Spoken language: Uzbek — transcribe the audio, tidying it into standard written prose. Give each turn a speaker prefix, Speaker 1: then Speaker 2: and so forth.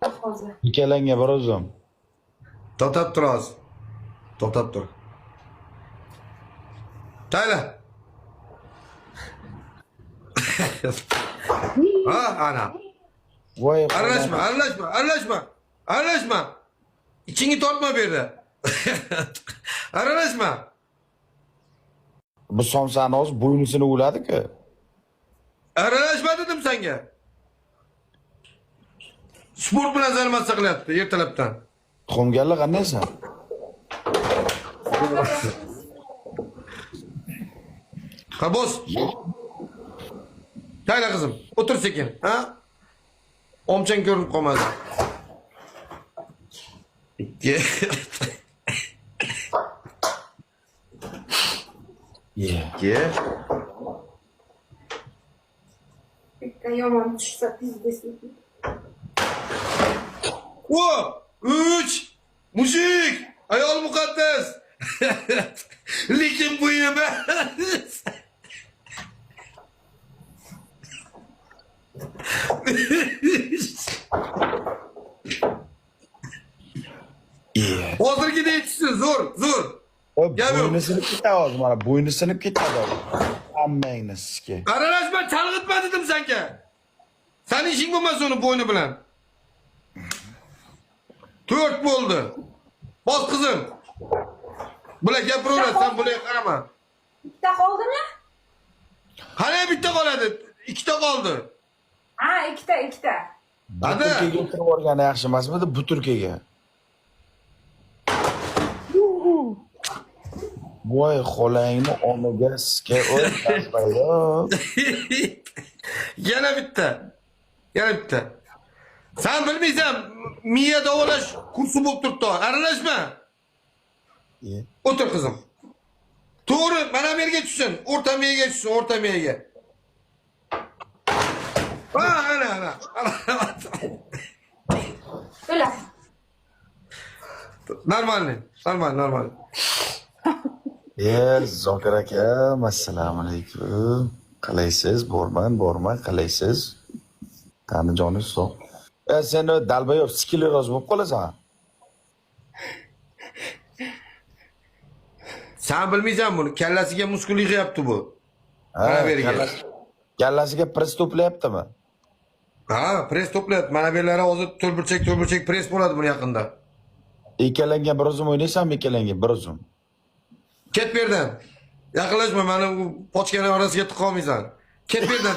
Speaker 1: Hozir.
Speaker 2: Ikkalangga bir o'zim.
Speaker 3: To'xtab tur hozir. To'xtab tur. Tayla. Ha, ana.
Speaker 2: Voy
Speaker 3: Aralashma, aralashma, aralashma. Aralashma. İçini tortma bir de. Aralashma.
Speaker 2: Bu somsani hozir bo'ynisini o'ladi-ku.
Speaker 3: Aralashma dedim senga. Sport bilan zalimasa qilyapti ertalabdan.
Speaker 2: Tuxumgalla qandaysan?
Speaker 3: Ha bos. Tayla qizim, o'tir sekin, ha? Omchang ko'rinib qolmadi. Ikki.
Speaker 2: Yeah.
Speaker 3: Ikki.
Speaker 1: Bitta yomon tushsa pizdes.
Speaker 3: O, uch. Mushuk, ayol muqaddas. Lekin bu emas.
Speaker 2: Yeah.
Speaker 3: Hozirgidek tushsin, zo'r, zo'r.
Speaker 2: O
Speaker 3: Gel bu.
Speaker 2: bo'yni sinib ketadi hozir mana, bo'yni sinib ketadi hozir. Hammangni sizga.
Speaker 3: Aralashma, chalg'itma dedim senga. Seni ishing bo'lmasa uni bo'yni bilan. 4 bo'ldi. Bos qizim. Bular gapiraveradi, sen bularga qarama.
Speaker 1: Bitta qoldimi?
Speaker 3: Qani bitta qoladi? Ikkita qoldi.
Speaker 1: Ha, ikkita, ikkita.
Speaker 3: Hadi.
Speaker 2: Buturkaga o'tirib yuborgani yaxshi emasmidi? Buturkaga. Voy xolangni omiga sizga o'y dalbayob.
Speaker 3: Yana bitta. Yana bitta. Sen bilmaysan, miya davolash kursi bo'lib turibdi. Aralashma.
Speaker 2: Yeah.
Speaker 3: O'tir qizim. To'g'ri, mana bu yerga tushsin. O'rta miyaga tushsin, o'rta miyaga. Ha, ana, ana. Ana.
Speaker 1: O'la.
Speaker 3: Нормальный, нормально, нормально.
Speaker 2: E, Zokir akam, assalomu alaykum. Qalaysiz? Borman, borman, qalaysiz? Tani joningiz sog'. E, sen dalbayob skleroz bo'lib qolasan.
Speaker 3: Sen bilmaysan buni. Kallasiga muskul yig'yapti bu.
Speaker 2: Ha,
Speaker 3: Mana bu yerga.
Speaker 2: Kallasiga press to'playaptimi?
Speaker 3: Ha, press to'playapti. Mana bu yerlari hozir to'rtburchak, to'rtburchak press bo'ladi buni yaqinda.
Speaker 2: Ikkalangga bir o'zim o'ynaysanmi, ikkalangga bir o'zim?
Speaker 3: Ket bu yerdan. Yaqinlashma, mani u pochkani orasiga tiqa olmaysan. Ket bu yerdan.